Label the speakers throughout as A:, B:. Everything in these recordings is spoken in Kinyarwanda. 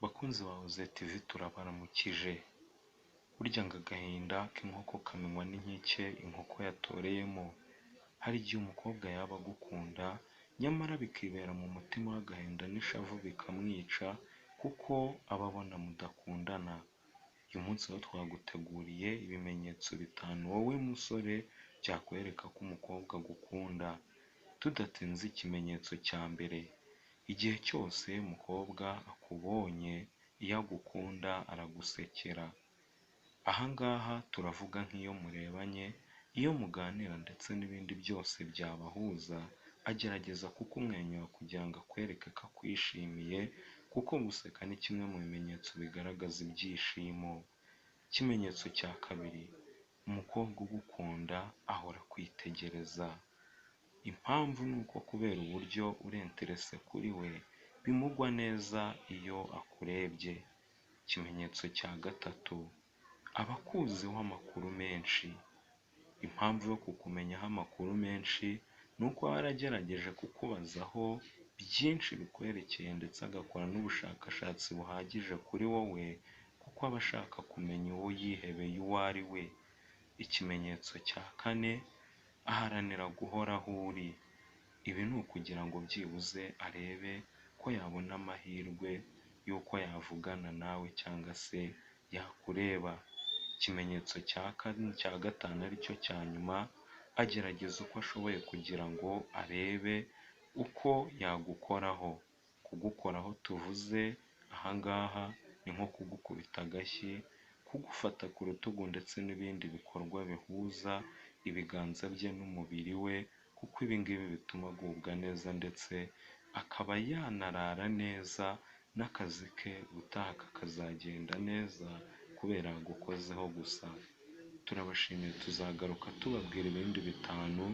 A: Bakunzi ba Oze TV, turabaramukije. Burya ngo agahinda k'inkoko kamenywa n'inkike inkoko yatoreyemo. Hari igihe umukobwa yaba agukunda, nyamara bikibera mu mutima w'agahinda n'ishavu bikamwica, kuko aba abona mudakundana. Uyu munsi rero twaguteguriye ibimenyetso bitanu wowe musore byakwereka ko umukobwa agukunda. Tudatinze, ikimenyetso cya mbere: igihe cyose umukobwa akubonye, iyo agukunda aragusekera. Aha ngaha turavuga nk'iyo murebanye, iyo muganira ndetse n'ibindi byose byabahuza, agerageza kukumwenyura kugira ngo akwereke ko akwishimiye, kuko guseka ni kimwe mu bimenyetso bigaragaza ibyishimo. Ikimenyetso cya kabiri: umukobwa ugukunda ahora akwitegereza. Impamvu ni uko kubera uburyo uri intéressé kuri we, bimugwa neza iyo akurebye. Ikimenyetso cya gatatu: aba akuziho amakuru menshi. Impamvu yo kukumenyaho amakuru menshi ni uko aba yaragerageje kukubazaho byinshi bikwerekeye, ndetse agakora n'ubushakashatsi buhagije kuri wowe, kuko aba ashaka kumenya uwo yihebeye uwo ari we. Ikimenyetso cya kane: aharanira guhora aho uri. Ibi ni ukugira ngo byibuze arebe ko yabona amahirwe y'uko yavugana nawe cyangwa se yakureba. Ikimenyetso cya gatanu, aricyo cya nyuma: agerageza uko ashoboye kugira ngo arebe uko yagukoraho. Kugukoraho tuvuze aha ngaha ni nko kugukubita agashyi, kugufata ku rutugu ndetse n'ibindi bikorwa bihuza ibiganza bye n'umubiri we, kuko ibi ngibi bituma agubwa neza, ndetse akaba yanarara neza, n'akazi ke ubutaha kakazagenda neza kubera yagukozeho gusa. Turabashimiye, tuzagaruka tubabwira ibindi bitanu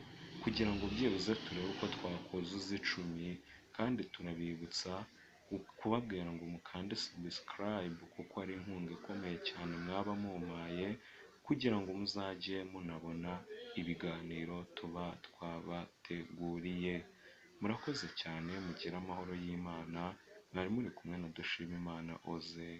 A: kugira ngo byibuze turebe uko twakuzuza 10. Kandi turabibutsa kubabwira ngo mukande subscribe, kuko ari inkunga ikomeye cyane mwaba mumpaye kugira ngo muzajye munabona ibiganiro tuba twabateguriye. Murakoze cyane, mugire amahoro y'Imana. Mwari muri kumwe na Dushimimana Oze.